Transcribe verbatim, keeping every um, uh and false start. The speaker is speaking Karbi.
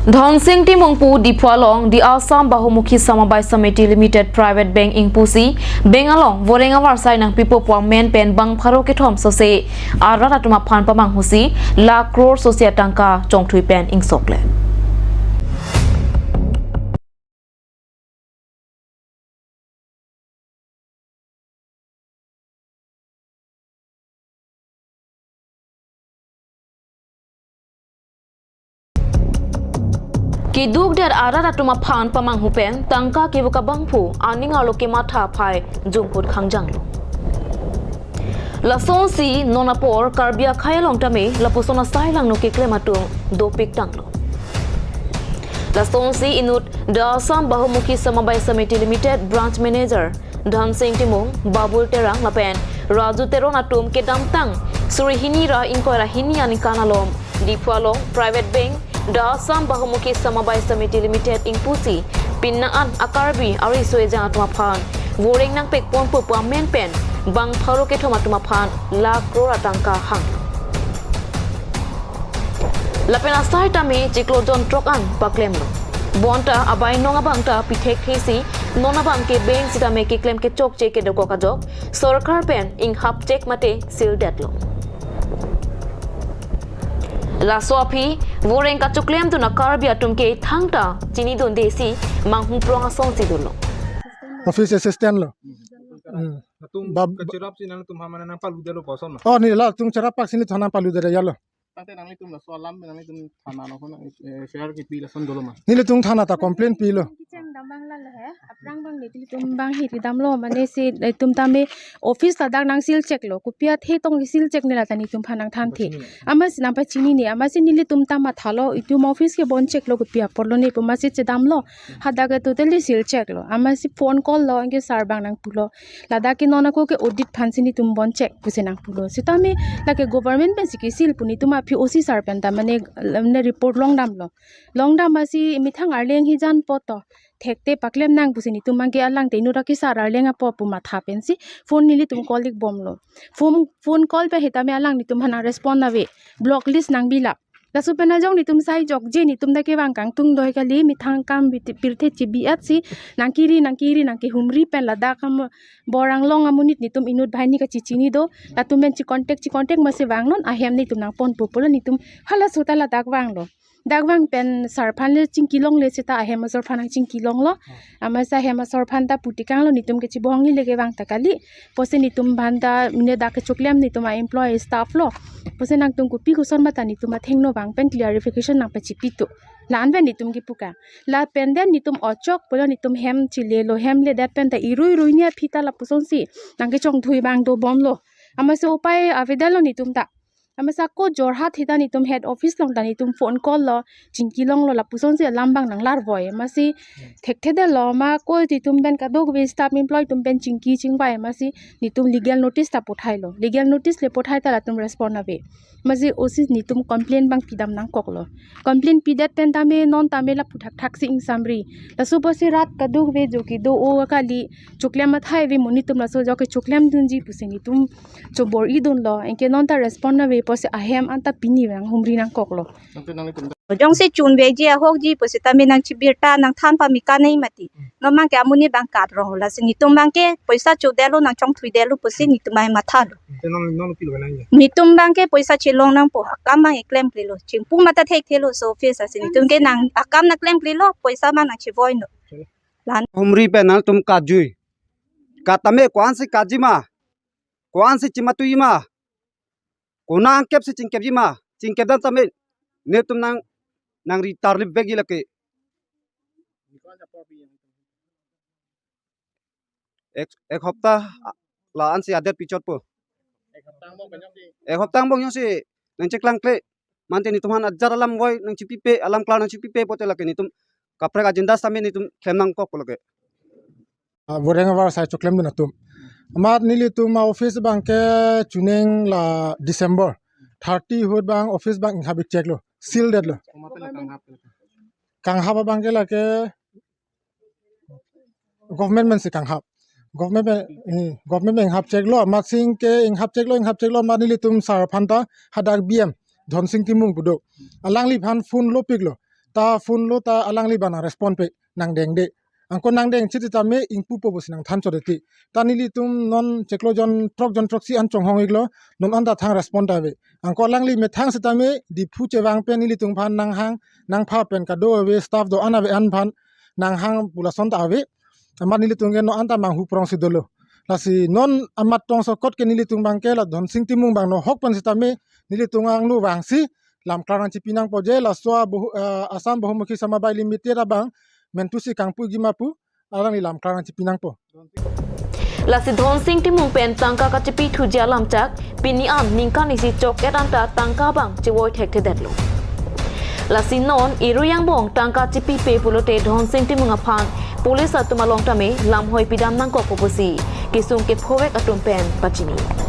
Dhonsing Timung pu Diphu along The Assam Bahumukhi Samabay Samiti Limited Private Bank ingpusi bank along voreng avarsai nangpipo pu amen pen bang pharo kethom sose arat atum aphan pamanghusi lakh crore sose atangka chongthui pen ingsokle. Keduk det arat atum aphan pamanghu pen tangka kevo kabangphu aning arlo kematha aphai jungput khangjanglo. Lasonsi non apor Karbi akhei along tame lapuson asai langno keklem atum dopik tanglo. Lasonsi inut The Assam Bahumukhi Samabay Samiti Limited Branch Manager Dhonsing Timung, Babul Terang lapen Raju Teron atum kedamtang suri hini ra ingkoi ra hini aningkan along Diphu along Private Bank The Assam Bahumukhi Samabay Samiti Limited ingpusi pinnang an a-Karbi ariso ejang atum aphan voreng nangpekponpo pu amen pen bang pharo kethom atum aphan lakh crore atangka hang. Lapen asai tame chiklo jon throk an paklemlo. Bonta abainong abang ta pithekthesi non abangke bank sitame keklem kechokche kedokok ajok sorkar pen inghap chek mate sildetlo. Laso aphi voreng kachoklemdun a-Karbi atum ke thangta chinidundesi manghuprong asonsi dolo. Office assistant lo. Hmm. Latum Bab- kachirap si nangtum ha mane nangpaludetlo boson ma? Oh, neli latum chirap pak si neli thana paludetlo. Tangte nanglitum laso alam nanglitum thana along, eh, F I R kipi lason dolo ma? Nelitum thana ta complain pilo. Kicheng dam bang lalo he, aphrang bang nelitum bang hiri damlo, mane si, eh, itum tame office ladak nang seal check lo, kopi athe tong seal check ne lata nelitum aphan nangthanthe. Amatsi nangpachinine, amatsi nelitum ta mathalo, itum office ke bon check lo, kopi apor lo ne pu amatsi chedamlo, hadak ke totally seal check lo, amatsi phone call lo, anke sir bang nangpulo. Ladak ke non ako ke audit aphansi nelitum bon check pusi nangpulo. Sitame lake government pensi ke-seal pu nelitum aphi O C sir pen ta mane, mane report longdamlo. Longdam asi methang arleng hijan poto. Thekte paklem nang pusi nelitum abangke alangte inut akesar arleng apo pu matha pensi phone nelitum call ik bomlo. Phone, phone call pen sitame alang nelitum aphan nang respond ave. Blocklist nangbilap. Laso pen ajok nelitum sai jokje nelitum ta kevang kangtung doi kali methang kam bit-, pirthe chibi-at si nangkiri nangkiri nangkehumri pen ladak kam borang long amonit nelitum inut banghini kachechini do. Latum pen chi contact chi contact masi vangnon ahem nelitum nangponpo pulo nelitum halaso ta ladak vanglo. Dak vang pen sir aphan le chingki longle seta ahem asor aphan nangchingki longlo. Amatsi ahem asor aphan ta putikanglo nelitum kechibong le kevang ta kali. Pusi nelitum aphan ta mane dak kechoklem nelitum a-employee staff lo. Pusi nangtum kopi koson mata nelitum athengno vang pen clarification nangpachipitu. La-an pen nelitum kipu ka. Lapen den nelitum ochok pulo nelitum hem chilelo hem ledet pen ta irui irui ni aphi ta lapusonsi nangkechongthui abang dobomlo. Amatsi upai avedetlo nelitum ta. Amatsi ako Jorhat seta nelitum head office along ta nelitum phone call lo, chingki longlo lapusonsi alam abang nanglarvoi. Amatsi thekthedetlo ma ako nelitum pen kadokave staff employee atum pen chingki chingvai amatsi nelitum legal notice ta pathailo. Legal notice le pathai ta latum respond ave. Amatsi O C nelitum complain abang pidam nangkoklo. Complain pidet pen tame non tame lapu thakthak si ingsamri. Laso pusi rat kadokave jo kedo-o kali choklem athai ave mo nelitum laso jo kechoklemdunji pusi nelitum chobor-idunlo. Anke non ta respond ave pusi ahem anta pini vang humri nangkoklo. Jongsi chunveji ahokji pusitame nangchibirta nangthan pameka nai mati. Non abangke amonit abang katrong lasi nelitum abangke poisa chodetlo nangchongthuidetlo pusi nelitum abang mathalo. Te non, non pilo nang ya? Nelitum abangke poisa chelong nangpo akam abang klemklelo. Chingpu mata thekthelo so office asi nelitum ke nang akam nangklemklelo poisa abang nangchevoino. La-an. Humri pen nangtum kajui. Katame ko-ansi kaji ma? Ko-ansi chimatui ma? Konat angkep si chingkepji ma? Chingkep dam tame. Netum nang, nangri tarlip vekji lake. Ek, ek hopta la-ansi adet pichotpo. Ek hopta angbong jongsi nangcheklangkle. Mante nelitum aphan ajat alam voi nangchipipe, alam klar nangchipipe pote lake nelitum kaprek agenda sitame nelitum klem nangkokpo lake. Ah, voreng avarsai choklemdun atum. Amat nelitum a-office abangke chuning la December thirty ahut abang office abang inghap ik cheklo, seal detlo. Komat pen kanghap? Kanghap abangke lake government pensi kanghap. Government pen, eh, government pen inghap cheklo, amatsi ke inghap cheklo, inghap cheklo, amat nelitum sir aphan ta hadak B M Dhonsing Timung pu do. Alangliphan phone lopiklo. ta phone lo ta alangli abang nang respond pe, nang dengde. Anke nang deng chit tame ingpupo pusi nang than chodeti. Ta nelitum non chiklo jon throk jon throksi an chonghong iklo, non anta thang respond ta ave. Anke alangli methang sitame Diphu chevang pen nelitum aphan nanghang nangpha pen kado ave, staff do-an ave an aphan nanghang pu lason ta ave. Amat nelitum ke non anta manghu prong si dolo. Lasi non amat tongsekot ke nelitum abang ke la Dhonsing Timung abang no hok pen sitame nelitum angno vangsi lamklar nangchipi nangpo je laso a bohu, eh, Assam Bahumukhi Samabaya Limited abang mentusi kangpuji ma pu alangli lamklar nangchipi nangpo. Lasi Dhonsing Timung pen tangka kachipi thuji alam chak pini an ningkan isi chok-et anta tangka abang chevoi thekthedetlo. Lasi non irui angbong tangka chipipe pulote Dhonsing Timung aphan police atum along tame lamhoi pidam nangkokpo pusi kesung kephovek atum pen pachini.